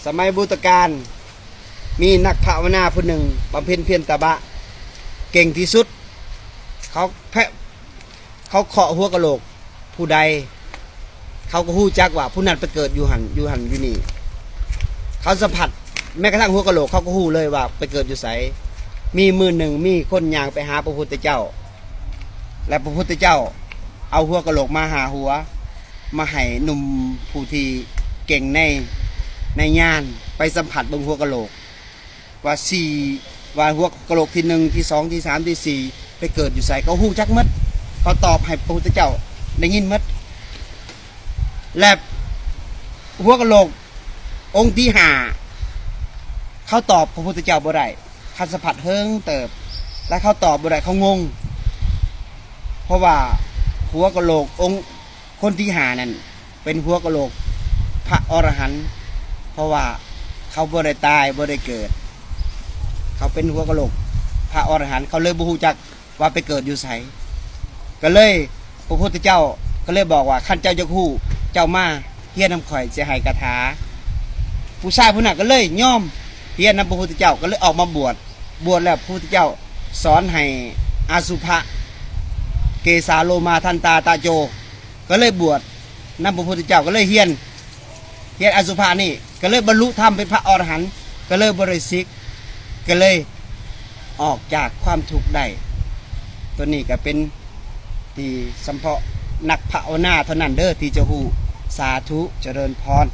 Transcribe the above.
ສະໄໝບູດຕະການ ມີນັກພາວະນາຜູ້ໜຶ່ງບຳເພັນພຽນຕະບະເກັ່ງທີ່ສຸດ. ເຂົາແພະ ເຂົາເຄາະຫົວກະໂຫຼກຜູ້ໃດ ເຂົາກໍຮູ້ຈັກວ່າຜູ້ນັ້ນໄປເກີດຢູ່ຫັ້ນ ຢູ່ຫັ້ນຢູ່ນີ້. ເຂົາສຳຜັດແມ້ກະທັ່ງຫົວກະໂຫຼກ ເຂົາກໍຮູ້ເລີຍວ່າໄປເກີດຢູ່ໃສ. ມີມື້ໜຶ່ງ ມີຄົນຍ່າງໄປຫາພະພຸດທະເຈົ້າ ແລະ ພະພຸດທະເຈົ້າເອົາຫົວກະໂຫຼກມາຫ້າຫົວ ມາໃຫ້ໜຸ່ມຜູ້ທີ່ເກັ່ງໃນ ໃນຍານໄປສຳຜັດເບິ່ງຫົວກະໂຫຼກ ວ່າສີ່ ວ່າຫົວກະໂຫຼກທີໜຶ່ງ ທີສອງ ທີສາມ ທີສີ່ ໄປເກີດຢູ່ໃສ ເຂົາຮູ້ຈັກໝົດ. ເຂົາຕອບໃຫ້ພະພຸດທະເຈົ້າໄດ້ຍິນໝົດ ແລະ ຫົວກະໂຫຼກອົງທີຫ້າ ເຂົາຕອບພະພຸດທະເຈົ້າບໍ່ໄດ້. ເຂົາສຳຜັດເຫິງເຕີບ ແລະ ເຂົາຕອບບໍ່ໄດ້ ເຂົາງົງ ເພາະວ່າຫົວກະໂຫຼກອົງ ຄົນທີຫ້ານັ້ນ ເປັນຫົວກະໂຫຼກພະອໍລະຫັນ ເພາະວ່າເຂົາບໍ່ໄດ້ຕາຍ ບໍ່ໄດ້ເກີດ ເຂົາເປັນຫົວກະໂຫຼກພະອໍລະຫັນ ເຂົາເລີຍບໍ່ຮູ້ຈັກວ່າໄປເກີດຢູ່ໃສ. ກໍເລີຍ ພະພຸດທະເຈົ້າກໍເລີຍບອກວ່າ ຄັນເຈົ້າຢາກຮູ້ ເຈົ້າມາຮຽນນຳຂ້ອຍ ຊິໃຫ້ຄາຖາ. ຜູ້ຊາຍຜູ້ນັ້ນກໍເລີຍຍອມຮຽນນຳພະພຸດທະເຈົ້າ ກໍເລີຍອອກມາບວດ. ບວດແລ້ວ ພະພຸດທະເຈົ້າສອນໃຫ້ອະສຸພະ ເກສາໂລມາທັນຕາຕະໂຈ ກໍເລີຍບວດນຳພະພຸດທະເຈົ້າ ກໍເລີຍຮຽນ ຮຽນອະສຸພະນີ້ ກໍເລີຍບັນລຸທຳເປັນພະອໍລະຫັນ ກໍເລີຍບໍ່ໄດ້ສິກ ກໍເລີຍອອກຈາກຄວາມທຸກໄດ້. ຕົວນີ້ກໍເປັນທີ່ສຳເພາະນັກພາວະນາເທົ່ານັ້ນເດີທີ່ຈະຮູ້. ສາທຸ ຈະເລີນພອນ.